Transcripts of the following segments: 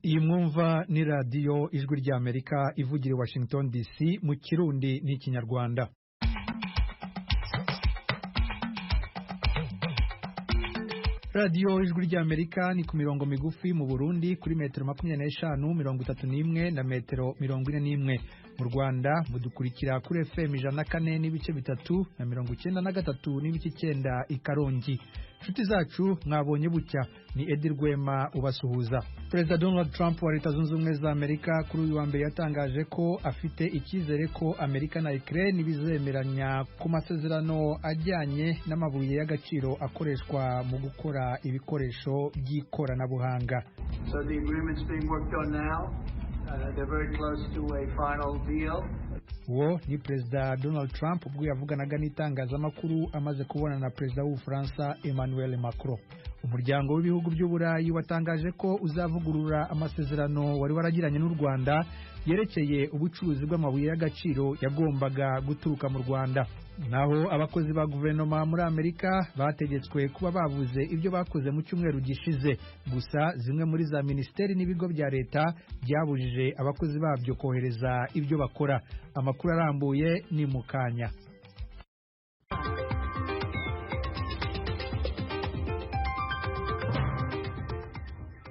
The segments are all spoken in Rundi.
Iyi mwumva ni Radiyo Ijwi ry'Amerika ivugira i Washington DC mu Kirundi n'Ikinyarwanda. Radiyo Ijwi ry'Amerika ni ku mirongo migufi mu Burundi kuri metero 25, 31 na metero 41. Mu Rwanda mudukurikira kuri FM 104.3 na 93.9 i Karongi. Inshuti zacu, mwabonye bucya, ni Edi Rwema ubasuhuza. Perezida Donald Trump wa Leta Zunze Ubumwe za Amerika kuri uyu wa mbere yatangaje ko afite icyizere ko Amerika na Ukraine bizemeranya ku masezerano ajyanye n'amabuye y'agaciro akoreshwa mu gukora ibikoresho by'ikoranabuhanga. So the agreement's being worked on now. They're very close to a final deal. Uwo ni Perezida Donald Trump ubwo yavuganaga n'itangazamakuru amaze kubona na Perezida w'Ubufaransa Emmanuel Macron. Umuryango w'Ibihugu by'Uburayi watangaje ko uzavugurura amasezerano wari waragiranye n'u Rwanda yerekeye ubucuruzi bw'amabuye y'agaciro yagombaga guturuka mu Rwanda. Naho abakozi ba guverinoma muri Amerika bategetswe kuba bavuze ibyo bakoze mu cyumweru gishize. Gusa zimwe muri za minisiteri n'ibigo bya leta byabujije abakozi babyo kohereza ibyo bakora. Amakuru arambuye ni mu kanya.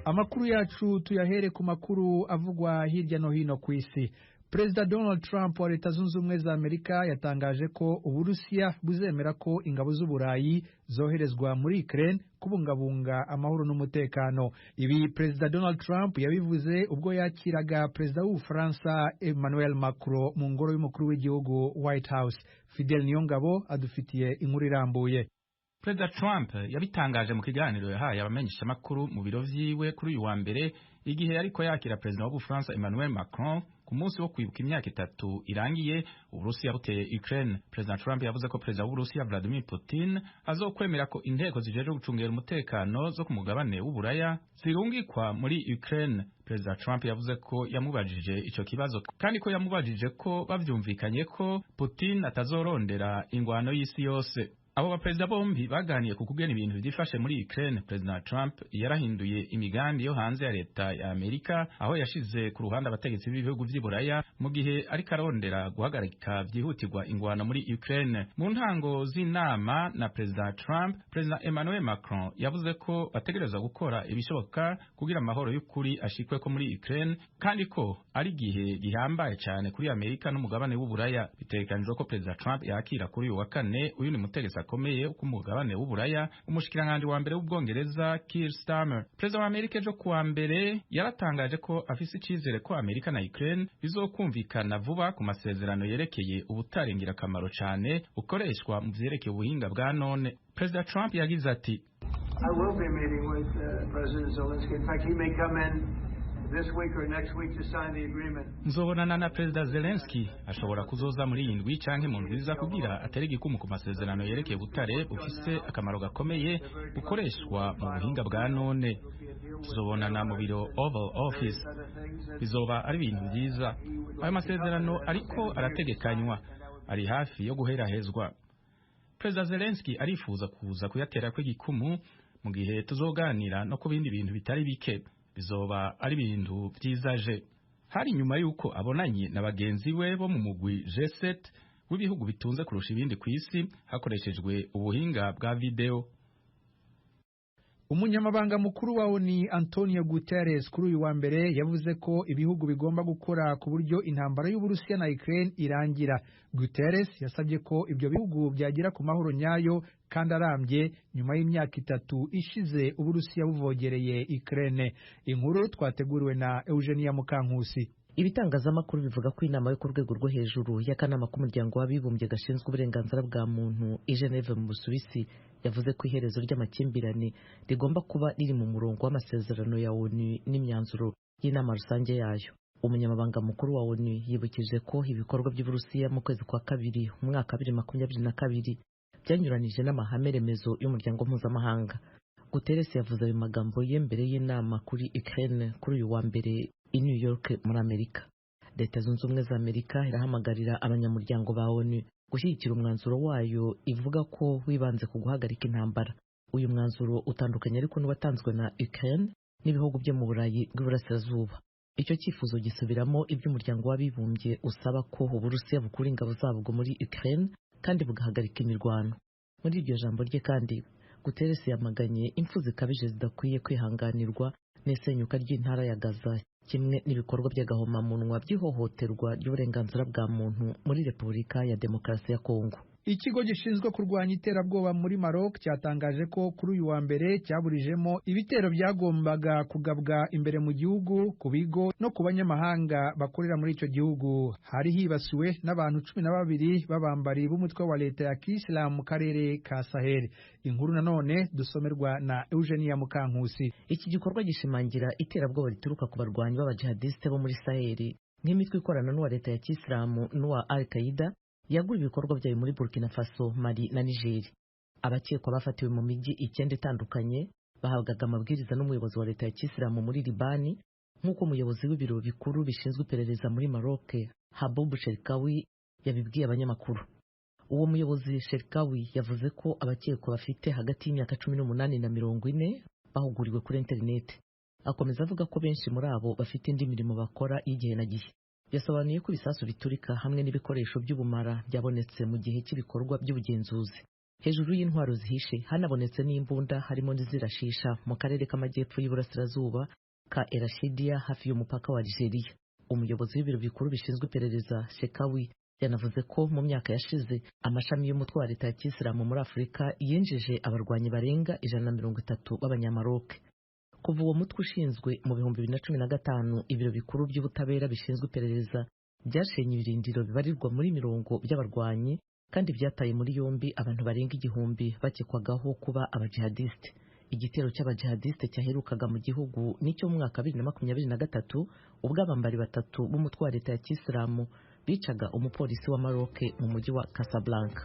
Amakuru yacu tuyahere ku makuru avugwa hirya no hino ku isi. Perezida Donald Trump wa Leta Zunze Ubumwe za Amerika yatangaje ko Uburusiya buzemera ko ingabo z'Uburayi zoherezwa muri Ukraine kubungabunga amahoro n'umutekano. Ibi Perezida Donald Trump yabivuze ubwo yakiraga Perezida w'Ubufaransa Emmanuel Macron mu ngoro y'umukuru w'igihugu, White House. Fidel Niyongabo adufitiye inkuru irambuye. Perezida Trump yabitangaje mu kiganiro yahaye abamenyeshamakuru mu biro vyiwe kuri uyu wa mbere, igihe ariko yakira Perezida w'Ubufaransa Emmanuel Macron ku munsi wo kwibuka imyaka 3 irangiye Uburusiya buteye Ukraine. Perezida Trump yavuze ko Perezida w'Uburusiya Vladimir Putin azokwemera ko inteko zijejwe gucungera umutekano zo ku mugabane w'Uburaya zirungikwa muri Ukraine. Perezida Trump yavuze ko yamubajije ico kibazo kandi ko yamubajije ko bavyumvikanye ko Putin atazorondera ingwano y'isi yose. Abo baperezida bombi baganiye ku kugena ibintu vyifashe muri Ukraine. Perezida Trump yarahinduye imigambi yo hanze ya leta ya Amerika, aho yashize ku ruhande abategetsi b'ibihugu vy'Iburaya mu gihe ariko arondera guhagarika vyihutirwa ingwano muri Ukraine. Mu ntango z'inama na Perezida Trump, Perezida Emmanuel Macron yavuze ko bategerezwa gukora ibishoboka kugira amahoro y'ukuri ashikweko muri Ukraine, kandi ko ari igihe gihambaye cyane kuri Amerika n'umugabane w'Uburaya. Bitegekanijwe ko Perezida Trump yakira kuri uyu wa kane uyu ni mutegetsi akomeye ku mugabane w'Uburaya, umushikiranganje wa mbere w'Ubwongereza Keir Starmer. Perezida wa Amerika ejo kuwa mbere yaratangaje ko afise icizere ko Amerika na Ukraine bizokumvikana vuba ku masezerano yerekeye ubutare ngirakamaro cane bukoreshwa mu vyerekeye ubuhinga bwa none. Perezida Trump yagize ati: I will be meeting with President Zelensky. In fact, he may come in this week or next week to sign the agreement. Nzobonana na Perezida Zelensky, ashobora kuzoza muri iyi ndwi canke mu ndwi iza kugira atere igikumu ku masezerano yerekeye ubutare bufise akamaro gakomeye bukoreshwa mu buhinga bwa none. Tuzobonana mu biro Oval Office, bizoba ari ibintu vyiza. Ayo masezerano ariko arategekanywa, ari hafi yo guherahezwa. Perezida Zelensky arifuza kuza kuyaterako igikumu mu gihe tuzoganira no ku bindi bintu bitari bike. Bizoba ari ibintu vyizaje. Hari nyuma yuko abonanye na bagenzi we bo mu mugwi G7 w'ibihugu bitunze kurusha ibindi ku isi hakoreshejwe ubuhinga bwa video. Umunyamabanga mukuru wa ONU Antonio Guterres kuri uyu wa mbere yavuze ko ibihugu bigomba gukora ku buryo intambara y'Uburusiya na Ukraine irangira. Guterres yasabye ko ibyo bihugu byagera ku mahoro nyayo kandi arambye nyuma y'imyaka 3 ishize Uburusiya buvogereye Ukraine. Inkuru twateguriwe na Eugenia Mukankusi. Ibitangazamakuru bivuga ko inama yo ku rwego rwo hejuru y'akanama k'Umuryango w'Abibumbye gashinzwe uburenganzira bwa muntu i Geneve mu Busuwisi yavuze ko iherezo ry'amakimbirane rigomba kuba riri mu murongo w'amasezerano ya ONU n'imyanzuro y'inama rusange yayo. Umunyamabanga mukuru wa ONU yibukije ko ibikorwa by'Uburusiya mu kwezi kwa kabiri umwaka wa 2022 byanyuranije n'amahame remezo y'umuryango mpuzamahanga. Guterres yavuze ayo magambo ye mbere y'inama kuri Ukraine kuri uyu wa mbere i New York muri Amerika. Leta Zunze Ubumwe za Amerika irahamagarira abanyamuryango ba ONU gushyigikira umwanzuro wayo ivuga ko wibanze ku guhagarika intambara. Uyu mwanzuro utandukanye ariko n'uwatanzwe na Ukraine. n'ibihugu byo mu Burayi bw'Iburasirazuba. Icyo cyifuzo gisubiramo iby'umuryango w'abibumbye usaba ko Uburusiya bukura ingabo zabwo muri Ukraine kandi bugahagarika imirwano. Muri iryo jambo rye kandi, Guterres yamaganye impfu zikabije zidakwiye kwihanganirwa n'isenyuka ry'intara ya Gaza, kimwe n'ibikorwa by'agahomamunwa by'ihohoterwa ry'uburenganzira bwa muntu muri Repubulika ya Demokarasi ya Kongo. Ikigo gishinzwe kurwanya iterabwoba muri Maroc cyatangaje ko kuri uyu wa mbere cyaburijemo ibitero byagombaga kugabwa imbere mu gihugu, ku bigo no ku banyamahanga bakorera muri icyo gihugu. Hari hibasiwe n'abantu 12 b'abambari b'umutwe wa leta ya Kisilamu mu karere ka Sahel. Inkuru nanone dusomerwa na Eugenia Mukankusi. Iki gikorwa gishimangira iterabwoba rituruka ku barwanyi b'abajihadiste bo muri Sahel, nk'imitwe ikorana n'uwa leta ya Kisilamu n'uwa Al-Qaeda yagura ibikorwa byayo muri Burkina Faso, Mali na Niger. Abakekwa bafatiwe mu mijyi 9 itandukanye bahabwaga amabwiriza n'umuyobozi wa leta ya Kisilamu muri Libani, nk'uko umuyobozi w'ibiro bikuru bishinzwe iperereza muri Maroc, Habib Sherkawi, yabibwiye abanyamakuru. Uwo muyobozi Sherkawi yavuze ko abakekwa bafite hagati y'imyaka 18 na 40 bahuguriwe kuri interineti. Akomeza avuga ko benshi muri abo bafite indi mirimo bakora y'igihe na gihe. Yasobanuye ko ibisasu biturika hamwe n'ibikoresho by'ubumara byabonetse mu gihe cy'ibikorwa by'ubugenzuzi. Hejuru y'intwaro zihishe hanabonetse n'imbunda, harimo n'izirashisha mu karere k'amajyepfo y'Iburasirazuba ka Erashidia hafi y'umupaka wa Algeria. Umuyobozi w'ibiro bikuru bishinzwe iperereza Shekawi yanavuze ko mu myaka yashize amashami y'umutwe wa leta ya Kisilamu muri Afurika yinjije abarwanyi barenga 130 b'Abanyamaroc. Kuva uwo mutwe ushinzwe mu 2015, ibiro bikuru by'ubutabera bishinzwe iperereza byashenye ibirindiro bibarirwa muri mirongo by'abarwanyi, kandi byataye muri yombi abantu barenga 1000 bakekwagaho kuba abajihadiste. Igitero cy'abajihadiste cyaherukaga mu gihugu n'icyo mu mwaka 2023, ubwo abambari 3 b'umutwe wa leta ya Kisilamu bicaga umupolisi wa Maroc mu mujyi wa Casablanca.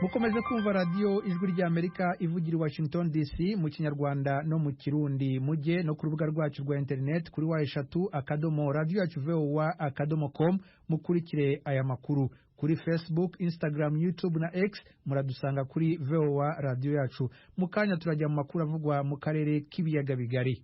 Mukomeze kumva radiyo Ijwi ry'Amerika ivugira i Washington DC mu Kinyarwanda no mu Kirundi. Mujye no ku rubuga rwacu rwa internet kuri w3.radioyacuvoa.com mukurikire aya makuru. Kuri Facebook, Instagram, YouTube na X muradusanga kuri VOA Radio Yacu. Mu kanya turajya mu makuru avugwa mu karere k'ibiyaga bigari.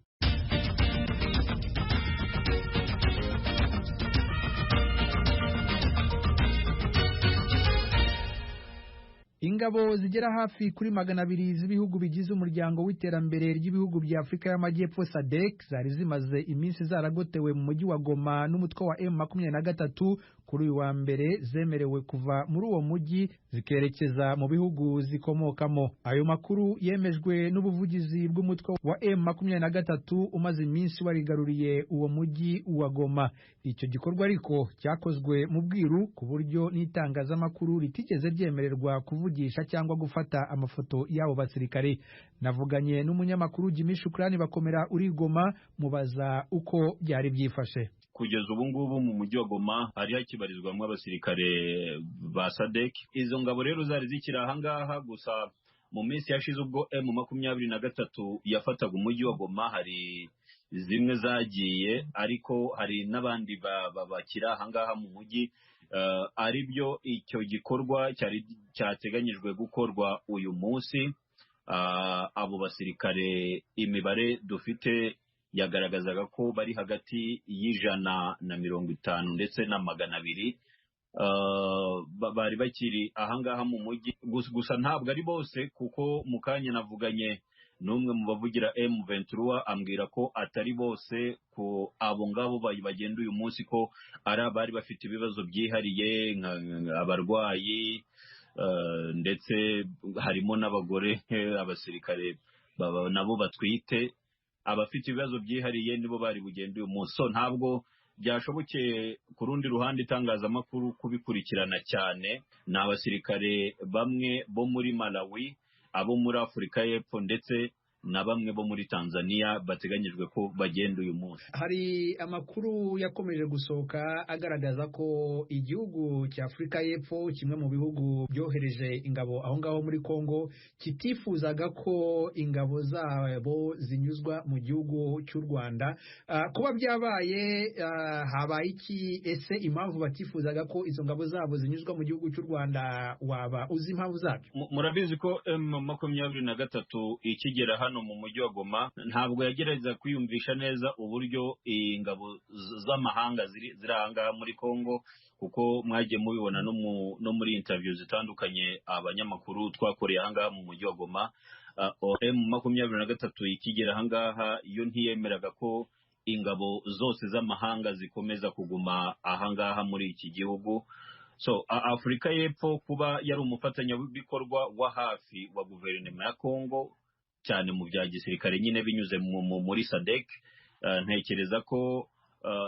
Ingabo zigera hafi kuri 200 z'ibihugu bigize umuryango w'iterambere ry'ibihugu bya Afurika y'Amajyepfo SADC zari zimaze iminsi zaragotewe mu mujyi wa Goma n'umutwe wa M23, kuri uyu wa mbere zemerewe kuva muri uwo mujyi zikerekeza mu bihugu zikomokamo. Ayo makuru yemejwe n'ubuvugizi bw'umutwe wa M23 umaze iminsi warigaruriye uwo mujyi wa Goma. Icyo gikorwa ariko cyakozwe mu bwiru, ku buryo n'itangazamakuru ritigeze ryemererwa kuvugisha cyangwa gufata amafoto y'abo basirikare. Navuganye n'umunyamakuru Jimmy Shukrani Bakomera uri Goma, mubaza uko byari byifashe. Kugeza ubu ngubu mu mujyi wa Goma hari hakibarizwamo abasirikare ba SADC. Izo ngabo rero zari zikiri aha ngaha gusa mu minsi yashize ubwo M23 yafataga umujyi wa Goma hari zimwe zagiye, ariko hari n'abandi bakiri aha ngaha mu mujyi. Aribyo icyo gikorwa cyari cyateganyijwe gukorwa uyu munsi. Abo basirikare imibare dufite yagaragazaga ko bari hagati y'150 ndetse na 200, bari bakiri ahangaha mu mujyi. Gusa ntabwo ari bose, kuko mu kanya navuganye n'umwe mu bavugira M23 ambwira ko atari bose, ko abo ngabo bagenda uyu munsi ko ari abari bafite ibibazo byihariye, abarwayi, ndetse harimo n'abagore, abasirikare nabo batwite. Abafite ibibazo byihariye nibo bari bugende uyu munsi. So ntabwo byashobokeye ku rundi ruhande itangazamakuru kubikurikirana cyane. Ni abasirikare bamwe bo muri Malawi, abo muri Afurika y'Epfo ndetse na bamwe bo muri Tanzania bateganyijwe ko bagenda uyu munsi. Hari amakuru yakomeje gusohoka agaragaza ko igihugu cya Afurika y'Epfo, kimwe mu bihugu byohereje ingabo aho ngaho muri Kongo, kitifuzaga ko ingabo zabo zinyuzwa mu gihugu cy'u Rwanda. Kuba byabaye, habaye iki? Ese impamvu batifuzaga ko izo ngabo zabo zinyuzwa mu gihugu cy'u Rwanda, waba uzi impamvu zabyo? Murabizi ko M23 ikigera hano mu mujyi wa Goma ntabwo yagerageza kwiyumvisha neza uburyo ingabo z'amahanga ziri ahangaha muri Kongo, kuko mwagiye mubibona no muri interview zitandukanye abanyamakuru twakoreye ahangaha mu mujyi wa Goma. M23 ikigera ahangaha yo ntiyemeraga ko ingabo zose z'amahanga zikomeza kuguma ahangaha muri iki gihugu. So Afurika y'Epfo kuba yari umufatanyabikorwa wa hafi wa guverinoma ya Kongo cyane mu bya gisirikare nyine binyuze muri SADC, ntekereza ko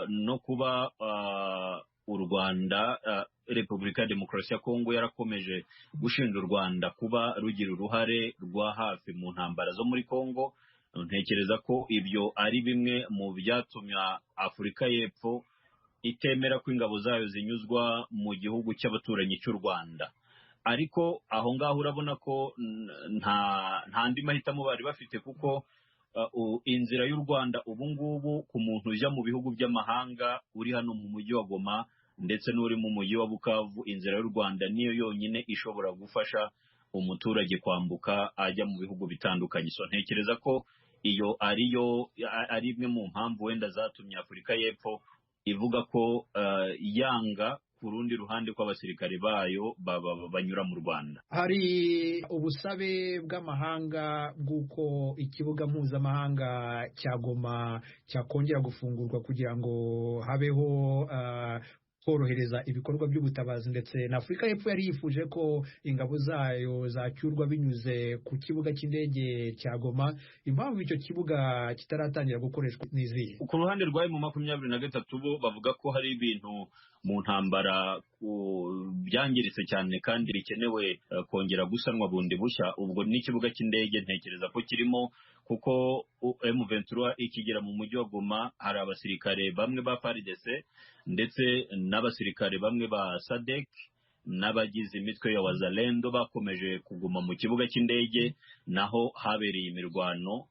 no kuba u Rwanda, Repubulika ya Demokarasi ya Kongo yarakomeje gushinja u Rwanda kuba rugira uruhare rwa hafi mu ntambara zo muri Kongo, ntekereza ko ibyo ari bimwe mu byatumye Afurika y'Epfo itemera ko ingabo zayo zinyuzwa mu gihugu cy'abaturanyi cy'u Rwanda. Ariko aho ngaho urabona ko nta andi mahitamo bari bafite, kuko inzira y'u Rwanda ubu ngubu ku muntu ujya mu bihugu by'amahanga uri hano mu mujyi wa Goma ndetse n'uri mu mujyi wa Bukavu, inzira y'u Rwanda niyo yonyine ishobora gufasha umuturage kwambuka ajya mu bihugu bitandukanye. So ntekereza ko iyo ariyo ari imwe mu mpamvu wenda zatumye Afurika y'Epfo ivuga ko yanga ku rundi ruhande kw'abasirikare bayo banyura mu Rwanda. Hari ubusabe bw'amahanga bw'uko ikibuga mpuzamahanga cya Goma cyakongera gufungurwa kugira ngo habeho korohereza ibikorwa by'ubutabazi, ndetse na Afurika y'Epfo yari yifuje ko ingabo zayo zacyurwa binyuze ku kibuga cy'indege cya Goma. Impamvu icyo kibuga kitaratangira gukoreshwa n'izihe? Ku ruhande rwa M23 bo bavuga ko hari ibintu mu ntambara byangiritse cyane kandi bikenewe kongera gusanwa bundi bushya. Ubwo n'ikibuga cy'indege ntekereza ko kirimo, kuko M23 ikigera mu mujyi wa Goma hari abasirikare bamwe ba FARDC ndetse n'abasirikare bamwe ba SADC n'abagize imitwe ya Wazalendo bakomeje kuguma mu kibuga cy'indege, naho habereye imirwano.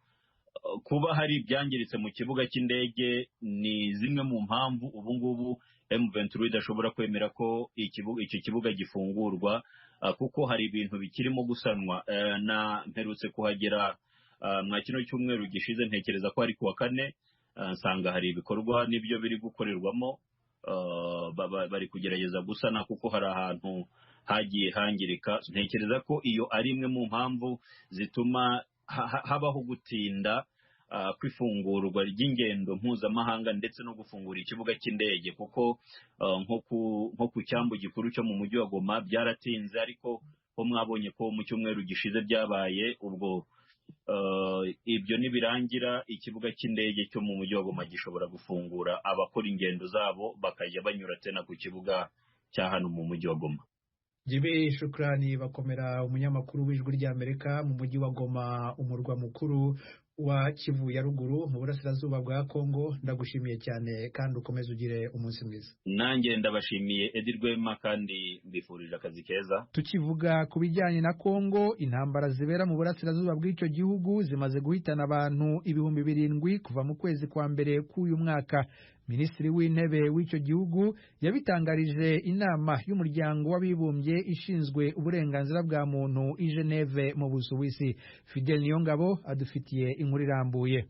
Kuba hari ibyangiritse mu kibuga cy'indege ni zimwe mu mpamvu ubu ngubu M23 idashobora kwemera ko icyo kibuga gifungurwa, kuko hari ibintu bikirimo gusanwa. Na mperutse kuhagera mwa kino cyumweru gishize, ntekereza ko ari kuwa kane, nsanga hari ibikorwa n'ibyo biri gukorerwamo, bari kugerageza gusana kuko hari ahantu hagiye hangirika. Ntekereza ko iyo ari imwe mu mpamvu zituma habaho gutinda kwifungurwa ry'ingendo mpuzamahanga ndetse no gufungura ikibuga cy'indege, kuko nko ku cyambu gikuru cyo mu mujyi wa Goma byaratinze, ariko ho mwabonye ko mu cyumweru gishize byabaye. Ubwo ibyo nibirangira ikibuga cy'indege cyo mu mujyi wa Goma gishobora gufungura abakora ingendo zabo bakajya banyura tena ku kibuga cya hano mu mujyi wa Goma. Jibe Shukrani Bakomera, umunyamakuru w'Ijwi ry'Amerika mu mujyi wa Goma, umurwa mukuru wa Kivu ya ruguru mu burasirazuba bwa Kongo, ndagushimiye cyane kandi ukomeze ugire umunsi mwiza. Nanjye ndabashimiye Edi Rwema kandi mbifurije akazi keza. Tukivuga ku bijyanye na Kongo, intambara zibera mu burasirazuba bw'icyo gihugu zimaze guhitana abantu 7,000 kuva mu kwezi kwa mbere k'uyu mwaka. Minisitiri w'Intebe w'icyo gihugu yabitangarije inama y'umuryango w'abibumbye ishinzwe uburenganzira bwa muntu i Geneve mu Busuwisi. Fidel Niyongabo adufitiye inkuru irambuye.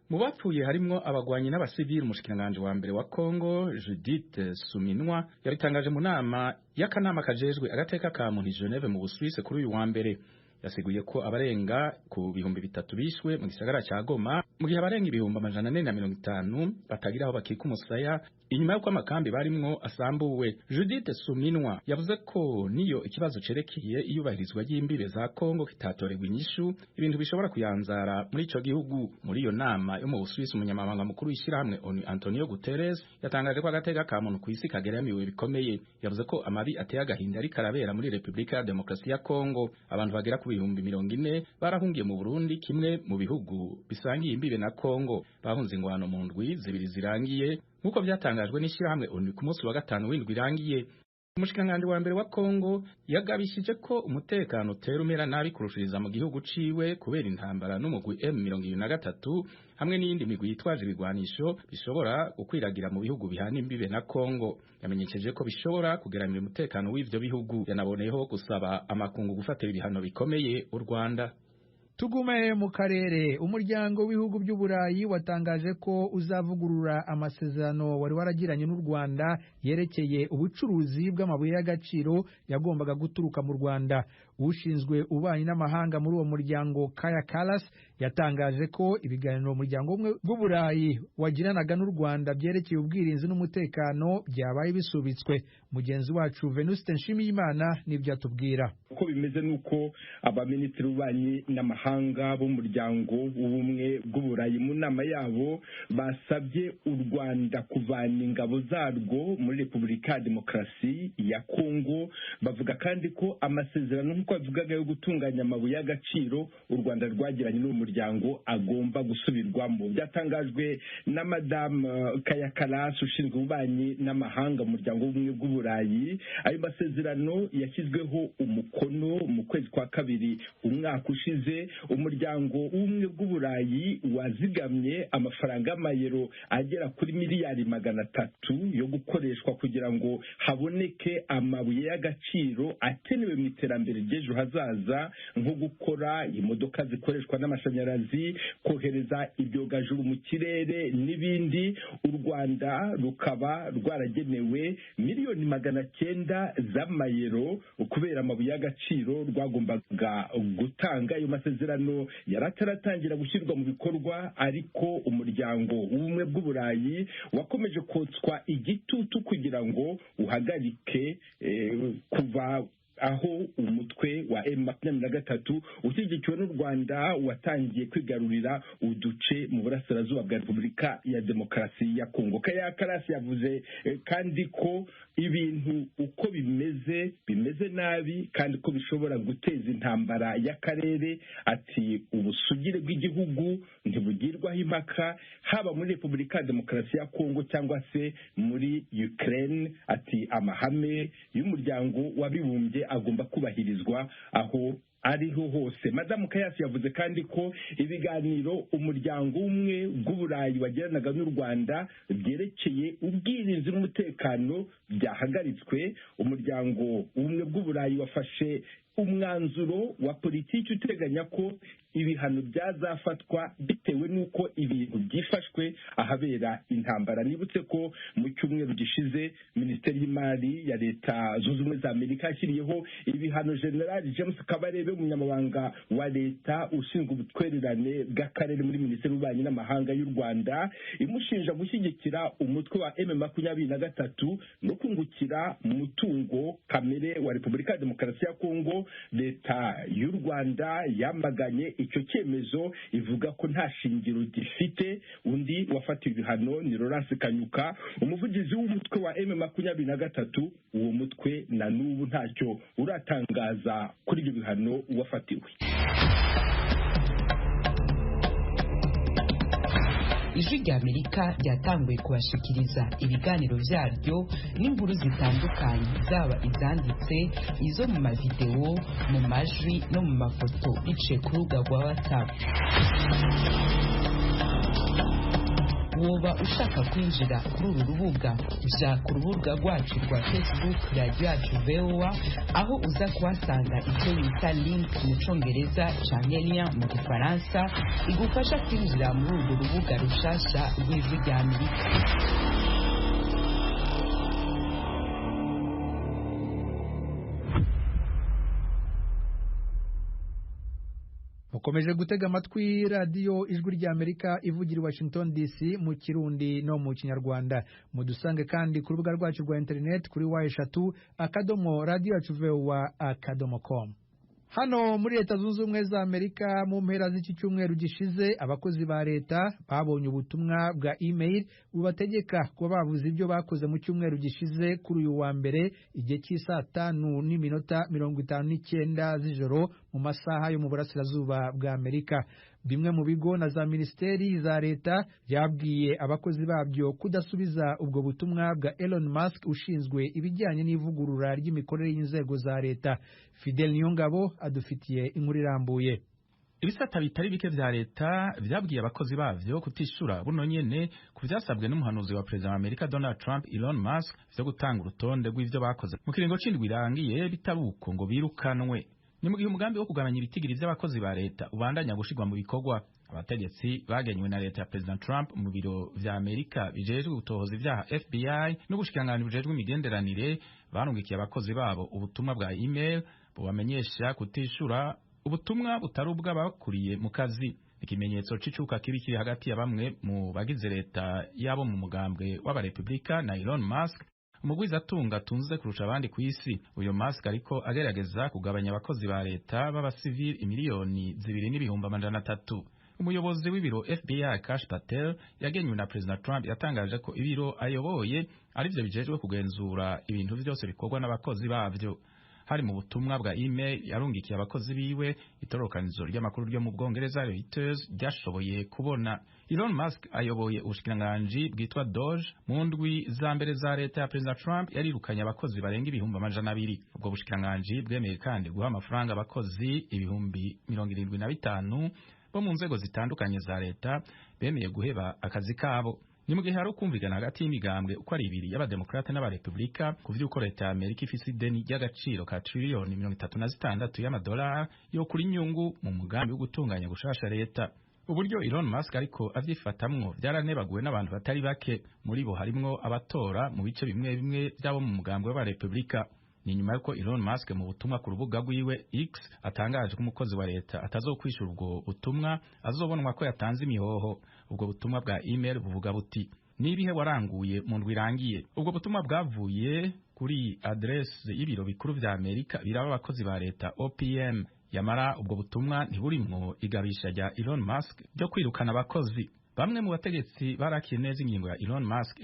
Mu bapfuye harimwo abagwanyi n'abasivili. Umushikiranganji wa mbere wa Kongo Judith Suminwa yabitangaje mu nama y'akanama kajejwe agateka ka muntu i Geneve mu Busuwisi kuri uyu wa mbere. Yasiguye ko abarenga ku 3,000 bishwe mu gisagara ca Goma, mu gihe abarenga 450,000 batagira aho bakika umusaya inyuma y'uko amakambi barimwo asambuwe. Judith Suminwa yavuze ko niyo ikibazo cerekeye iyubahirizwa ry'imbibe za Kongo kitatorerwa inyishu, ibintu bishobora kuyanzara muri ico gihugu. Muri iyo nama yo mu Busuwisi, umunyamabanga mukuru w'ishyirahamwe ONU Antonio Guterres yatangaje ko agateka ka muntu kw'isi kageramiwe bikomeye. Yavuze ko amabi ateye agahinda ariko arabera muri Repubulika ya Demokarasi ya Kongo. Abantu bagera ku ku 40,000 barahungiye mu Burundi, kimwe mu bihugu bisangiye imbibe na Kongo. Bahunze ingwano mu ndwi zibiri zirangiye, nk'uko byatangajwe n'ishyirahamwe ONU ku munsi wa gatanu w'indwi irangiye. Umushikiranganji wa mbere wa Kongo yagabishije ko umutekano utera umera nabi kurushiriza mu gihugu ciwe kubera intambara n'umugwi M23 hamwe n'iyindi migwi yitwaje ibigwanisho bishobora gukwiragira mu bihugu bihana imbibe na Kongo. Yamenyesheje ko bishobora kugeramira umutekano w'ivyo bihugu. Yanaboneyeho gusaba amakungu gufatira ibihano bikomeye u Rwanda. Tugume mu karere. Umuryango w'ibihugu by'Uburayi watangaje ko uzavugurura amasezerano wari waragiranye n'u Rwanda yerekeye ubucuruzi bw'amabuye y'agaciro yagombaga guturuka mu Rwanda. Ushinzwe ububanyi n'amahanga muri uwo muryango, Kaya Kallas, yatangaje ko ibiganiro umuryango umwe bw'Uburayi wagiranaga n'u Rwanda byerekeye ubwirinzi n'umutekano byabaye bisubitswe. Mugenzi wacu Venuste Nshimiyimana nibyo atubwira. Uko bimeze nuko abaminisitiri b'ububanyi n'amahanga b'umuryango w'ubumwe bw'Uburayi mu nama yabo basabye u Rwanda kuvana ingabo zarwo muri Repubulika ya Demokarasi ya Kongo. Bavuga kandi ko amasezerano, nk'uko bavugaga, yo gutunganya amabuye y'agaciro u Rwanda rwagiranye n'uwo muryango agomba gusubirwamo. Byatangajwe na Madame Kaya Kallas ushinzwe ububanyi n'amahanga mu muryango w'ubumwe bw'Uburayi. Ayo masezerano yashyizweho umukono mu kwezi kwa kabiri umwaka ushize. Umuryango w'ubumwe bw'Uburayi wazigamye amafaranga y'amayero agera kuri 300 miliyari yo gukoreshwa kugira ngo haboneke amabuye y'agaciro akenewe mu iterambere ry'ejo hazaza, nko gukora imodoka zikoreshwa n'amashanyarazi, kohereza ibyogajuru mu kirere n'ibindi. U Rwanda rukaba rwaragenewe 900 miliyoni z'amayero kubera amabuye y'agaciro rwagombaga gutanga. Ayo masezerano yari ataratangira gushyirwa mu bikorwa, ariko umuryango w'ubumwe bw'Uburayi wakomeje kotswa igitutu kugira ngo uhagarike kuva aho umutwe wa M23 ushyigikiwe n'u Rwanda watangiye kwigarurira uduce mu burasirazuba bwa Repubulika ya Demokarasi ya Kongo. Kaya Kallas yavuze kandi ko ibintu uko bimeze bimeze nabi, kandi ko bishobora guteza intambara y'akarere. Ati ubusugire bw'igihugu ntibugirwaho impaka, haba muri Repubulika ya Demokarasi ya Kongo cyangwa se muri Ukraine. Ati amahame y'umuryango w'abibumbye agomba kubahirizwa aho ariho hose. Madamu Kayasi yavuze kandi ko ibiganiro umuryango umwe bw'Uburayi wagiranaga n'u Rwanda byerekeye ubwirinzi n'umutekano byahagaritswe. Umuryango w'ubumwe bw'Uburayi wafashe umwanzuro wa politiki uteganya ko ibihano byazafatwa bitewe n'uko ibintu byifashwe ahabera intambara. Nibutse ko mu cyumweru gishize Minisiteri y'Imari ya Leta Zunze Ubumwe za Amerika yashyiriyeho ibihano General James Kabarebe, umunyamabanga wa leta ushinzwe ubutwererane bw'akarere muri Minisiteri y'Ububanyi n'Amahanga y'u Rwanda, imushinja gushyigikira umutwe wa M23 no kungukira mu mutungo kamere wa Repubulika ya Demokarasi ya Kongo. Leta y'u Rwanda yamaganye icyo cyemezo, ivuga ko nta shingiro gifite. Undi wafatiwe ibihano ni Laurence Kanyuka, umuvugizi w'umutwe wa M23. Uwo mutwe na n'ubu ntacyo uratangaza kuri ibyo bihano wafatiwe. Ijwi rya Amerika ryatanguye kubashikiriza ibiganiro byaryo n'inkuru zitandukanye, zaba izanditse, izo mu mavidewo, mu majwi no mu mafoto, biciye ku rubuga rwa WhatsApp. Woba ushaka kwinjira kuri uru rubuga, jya ku rubuga rwacu rwa Facebook, Radiyo Yacu VOA, aho uza kuhasanga icyo bita link mu Cyongereza canke lien mu Gifaransa, igufasha kwinjira muri urwo rubuga rushasha rw'Ijwi rya Amerika. Mukomeje gutega amatwi Radiyo Ijwi rya Amerika ivugira i Washington DC mu Kirundi no mu Kinyarwanda. Mudusange kandi ku rubuga rwacu rwa interineti kuri w3.radiyoyacuvoa.com. Hano muri Leta Zunze Ubumwe za Amerika, mu mpera z'iki cyumweru gishize, abakozi ba leta babonye ubutumwa bwa email bubategeka kuba bavuze ibyo bakoze mu cyumweru gishize kuri uyu wa mbere igihe cy'isaa 5:59 z'ijoro mu masaha yo mu burasirazuba bwa Amerika. Bimwe mu bigo na za minisiteri za leta byabwiye abakozi babyo kudasubiza ubwo butumwa bwa Elon Musk ushinzwe ibijyanye n'ivugurura ry'imikorere y'inzego za leta. Fidel Niyongabo adufitiye inkuru irambuye. Ibisata bitari bike vya leta vyabwiye abakozi bavyo kutishura buno nyene ku vyasabwe n'umuhanuzi wa perezida wa Amerika Donald Trump Elon Musk vyo gutanga urutonde rw'ivyo bakoze mu kiringo c'indwi irangiye, bitari uko ngo birukanwe. Ni mu gihe umugambi wo kugabanya ibitigiri vy'abakozi ba leta ubandanya gushirwa mu bikorwa. Abategetsi bagenywe na leta ya President Trump mu biro vya Amerika bijejwe gutohoza ivyaha FBI n'ubushikiranganji bujejwe imigenderanire barungikiye abakozi babo ubutumwa bwa email bubamenyesha kutishura ubutumwa butari ubw'abakuriye mu kazi. Ikimenyetso c'icuka kibi kiri hagati ya bamwe mu bagize leta yabo mu mugambwe w'abarepublika na Elon Musk, umugwizatunga atunze kurusha abandi ku isi. Uyo Musk ariko agerageza kugabanya abakozi ba leta b'abasivili 2,300,000. Umuyobozi w'ibiro FBI Kash Patel yagenywe na President Trump yatangaje ko ibiro ayoboye arivyo bijejwe kugenzura ibintu vyose bikorwa n'abakozi bavyo. Hari mu butumwa bwa email yarungikiye abakozi biwe itororokanizo ry'amakuru ryo mu Bwongereza Reuters ryashoboye kubona. Elon Musk ayoboye ubushikiranganji bwitwa DOGE. Mu ndwi za mbere za leta ya President Trump yarirukanye abakozi barenga 200,000. Ubwo bushikiranganji bwemeye kandi guha amafaranga abakozi 75,000 bo mu nzego zitandukanye za leta bemeye guheba akazi kabo. Ni mu gihe hari ukumvikana hagati y'imigambwe uko ari ibiri y'abademokrate n'abarepublika ku vy'uko leta ya Amerika ifise ideni ry'agaciro ka triliyoni 36 y'amadolari yo kuri inyungu mu mugambi wo gutunganya gushasha leta. Uburyo Elon Musk ariko avyifatamwo vyaranebaguwe n'abantu batari bake, muri bo harimwo abatora mu bice bimwe bimwe vy'abo mu mugambwe w'abarepublika. Ni nyuma yuko Elon Musk mu butumwa ku rubuga rwiwe X atangaje ko umukozi wa leta atazokwishura ubwo butumwa azobonwa ko yatanze imihoho. Ubwo butumwa bwa email buvuga buti: "Nibihe waranguye mu ndwi irangiye?" Ubwo butumwa bwavuye kuri adresse y'ibiro bikuru vya Amerika biraba abakozi ba leta OPM. Yamara ubwo butumwa ntiburimwo igabisha rya Elon Musk ryo kwirukana abakozi. Bamwe mu bategetsi barakiye neza ingingo ya Elon Musk.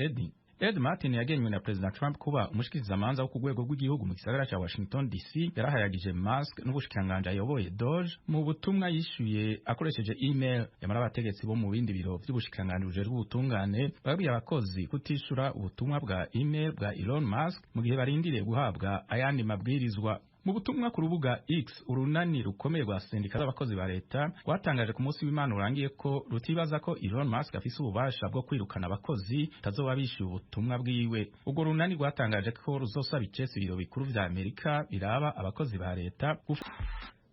Ed Martin yagenywe na President Trump kuba umushikirizamanza wo ku rwego rw'igihugu mu gisagara ca Washington DC yarahayagije Musk n'ubushikiranganji ayoboye DOGE mu butumwa yishuye akoresheje email. Yamara abategetsi bo mu bindi biro vy'ubushikiranganji bujejwe ubutungane babwiye abakozi kutishura ubutumwa bwa email bwa Elon Musk mu gihe barindiriye guhabwa ayandi mabwirizwa. Mu butumwa ku rubuga X, urunani rukomeye rwa sendika z'abakozi ba leta rwatangaje ku munsi w'Imana urangiye ko rutibaza ko Elon Musk afise ububasha bwo kwirukana abakozi tazoba bishyuye ubutumwa bwiwe. Urwo runani rwatangaje ko ruzosaba icese ibiro bikuru vya Amerika biraba abakozi ba leta.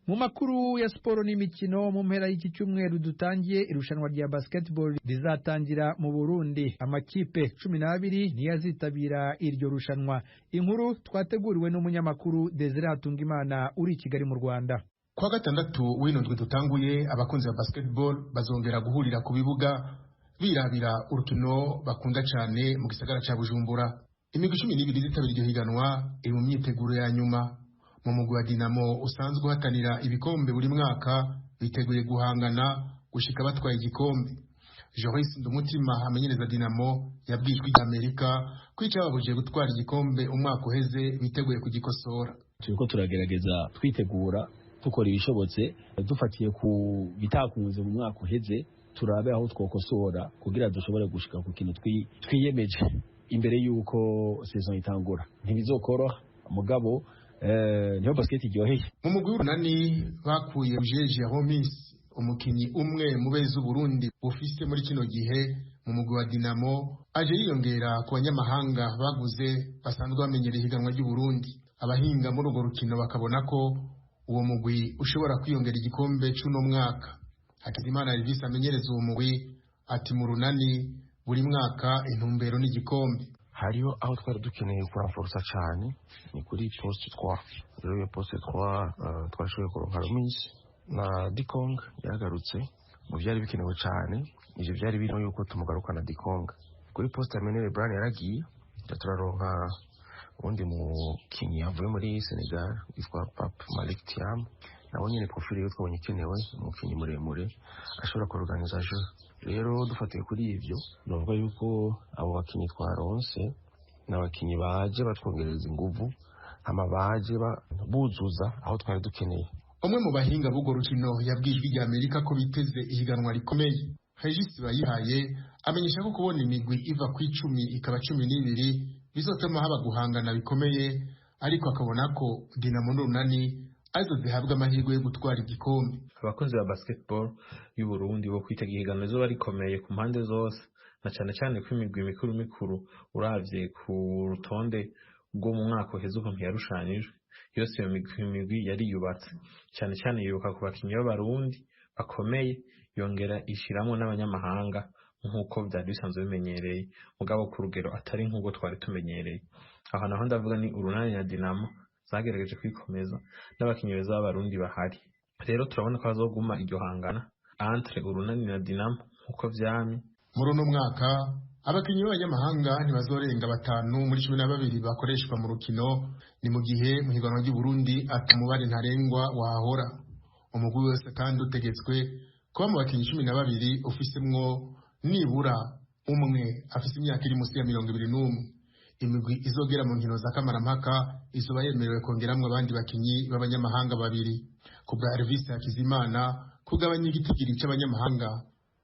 Mu makuru ya siporo n'imikino, mu mpera y'iki cyumweru dutangiye irushanwa rya basketball rizatangira mu Burundi. Amakipe 12 niyo azitabira iryo rushanwa. Inkuru twateguriwe n'umunyamakuru Desire Hatungimana uri i Kigali mu Rwanda. Kwa gatandatu w'ino ndwi dutanguye, abakunzi ba basketball bazongera guhurira ku bibuga birabira urukino bakunda cyane mu gisagara ca Bujumbura. Imigwi 12 izitabira iryo higanwa iri mu myiteguro ya nyuma. Mu mugwi wa Dinamo usanzwe uhatanira ibikombe buri mwaka biteguye guhangana gushika batwaye igikombe. Joris Ndumutima amenyereza Dinamo yabwiye Ijwi ry'Amerika ko icababujije gutwara igikombe umwaka uheze biteguye kugikosora. Turiko turagerageza twitegura dukora ibishobotse dufatiye ku bitakunze mu mwaka uheze, turabe aho twokosora kugira dushobore gushika ku kintu twiyemeje imbere y'uko saison itangura. Ntibizokoroha mugabo niho basket iryoheye. Mu mugwi w'urunani bakuye Roger Jeromis, umukinyi umwe mu beza Uburundi bufise muri kino gihe mu mugwi wa Dinamo, aje yiyongera ku banyamahanga baguze basanzwe bamenyereye ihiganwa ry'Uburundi. Abahinga muri urwo rukino bakabona ko uwo mugwi ushobora kwiyongera igikombe c'uno mwaka. Hakizimana Elvis amenyereza uwo mugwi ati mu runani buri mwaka intumbero n'igikombe. Hariho aho twari dukeneye kuramforosa cyane ni kuri poste 3. Rero iyo poste 3 twashoboye kuronka Romis na Dikong yagarutse mu byari bikenewe cyane. Ivyo byari birimo yuko tumugarukana Dikong kuri poste ya Menere. Brian yaragiye, turaronka uwundi mukinyi avuye muri Senegal witwa Pape Malik Thiam. Nabo nyene profile yo twabonye ikenewe, umukinyi muremure ashobora kuorganiza jeu. Rero dufatiye kuri ivyo, novuga yuko abo bakinyi twaronse ni abakinyi baje batwongereza inguvu, hama baje buzuza aho twari dukeneye. Umwe mu bahinga b'urwo rukino yabwiye Ijwi rya Amerika ko biteze ihiganwa rikomeye. Regis Bayihaye amenyesha ko kubona imigwi iva ku 10 ikaba 12 bizotuma haba guhangana bikomeye, ariko akabona ko Dinamo n'Urunani arizo zihabwa amahirwe yo gutwara igikombe. Abakunzi ba basketball y'u Burundi bo kwitega ihiganwa rizoba rikomeye ku mpande zose, na cane cane ko imigwi mikuru mikuru uravye ku rutonde rwo mu mwaka uheze ukuntu yarushanijwe yose, iyo migwi yariyubatse cane cane yubaka ku bakinyi b'Abarundi bakomeye, yongera ishiramwo n'abanyamahanga nk'uko vyari bisanzwe bimenyereye, mugabo ku rugero atari nk'ubwo twari tumenyereye. Aho naho ndavuga ni Urunani na Dinamo zagerageje kwikomeza n'abakinyi beza b'Abarundi bahari. Rero turabona ko hazoguma iryo hangana entre Urunani na Dinamo nk'uko vyamye. Muri uno mwaka abakinyi b'abanyamahanga ntibazorenga 5 muri 12 bakoreshwa mu rukino. Ni mu gihe mu higanwa ry'u Burundi ata mubare ntarengwa wahora. Umugwi wese kandi utegetswe kuba mu bakinyi 12 ufisemwo nibura umwe afise imyaka iri munsi ya 21. Imigwi izogera mu nkino za kamarampaka izoba yemerewe kongeramwo abandi bakinyi b'abanyamahanga 2. Ku bwa Elvis Hakizimana, kugabanya igitigiri c'abanyamahanga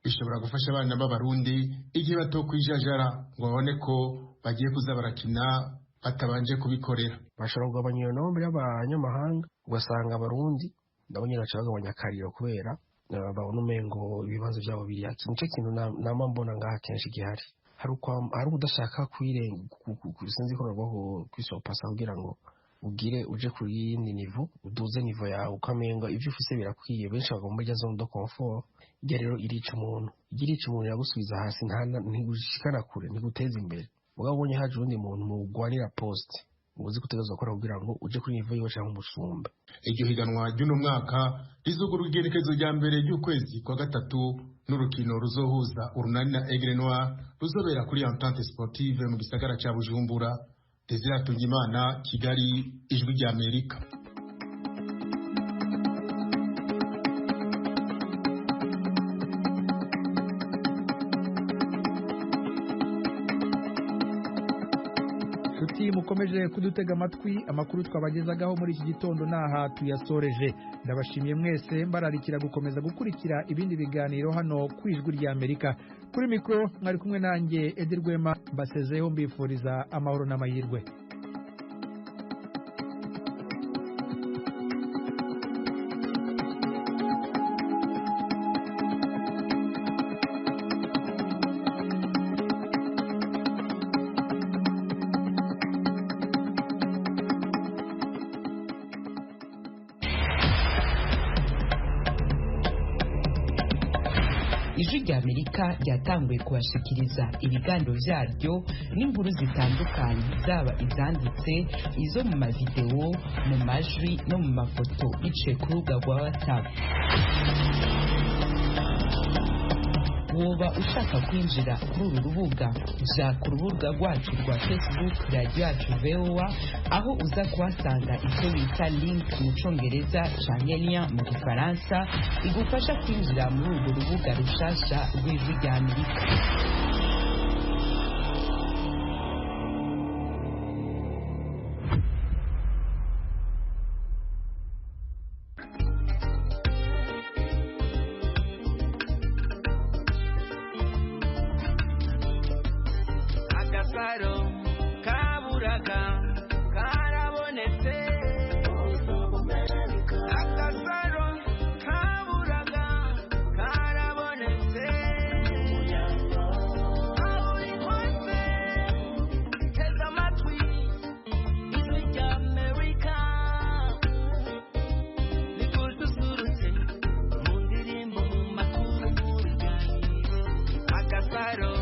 bishobora gufasha abana b'Abarundi igihe batokwijajara ngo babone ko bagiye kuza barakina batabanje kubikorera. Bashobora kugabanya iyo nombre y'abanyamahanga, ugasanga Abarundi nabo nyene baca bagabanya akariro kubera babona umengo ibibazo vyabo biri haki. Nico kintu nama mbona ngaha kenshi gihari, hari udashaka sinzi ko novuga kwisopasa kugira ngo ugire uje ku yindi nivo, uduze nivo yawe, ukamenga ivyo ufise birakwiye. Benshi bagomba irya zone de confort. Irya rero irica umuntu, irya irica umuntu, iragusubiza hasi, ntigushikana kure, ntiguteza imbere. Mugabo ubonye haje uwundi muntu mugwanira poste, uzi gutegerezwa gukora kugira ngo uje kuri nivo yiwe canke umusumbe. Iryo higanwa ry'uno mwaka rizugurwa igerekezo rya mbere ry'ukwezi kwa gatatu n'urukino ruzohuza Urunani na Aigle Noir, ruzobera kuri Entente Sportive mu gisagara ca Bujumbura. Desire Hatungimana, Kigali, Ijwi rya Amerika. Nshuti mukomeje kudutega amatwi, amakuru twabagezagaho muri iki gitondo naha tuyasoreje. Ndabashimiye mwese, mbararikira gukomeza gukurikira ibindi biganiro hano ku Ijwi rya Amerika. Kuri mikoro mwari kumwe nanjye Edi Rwema, mbasezeho mbifuriza amahoro n'amahirwe. Ijwi rya Amerika ryatanguye kubashikiriza ibiganiro vyaryo n'inkuru zitandukanye, zaba izanditse, izo mu mavidewo, mu majwi no mu mafoto, biciye ku rubuga rwa WhatsApp. Woba ushaka kwinjira kuri uru rubuga, ja ku rubuga rwacu rwa Facebook, radiyo yacu VOA, aho uza kuhasanga icyo bita link mu Congereza canke lien mu Gifaransa, igufasha kwinjira muri urwo rubuga rushasha rw'Ijwi rya Amerika. Agasaro kaburaga karabonetse. Agasaro kaburaga karabonetse. Aho uri hose tega amatwi Ijwi rya Amerika rigususurutse mu ndirimbo, mu makuru, mu biganiro. Agasaro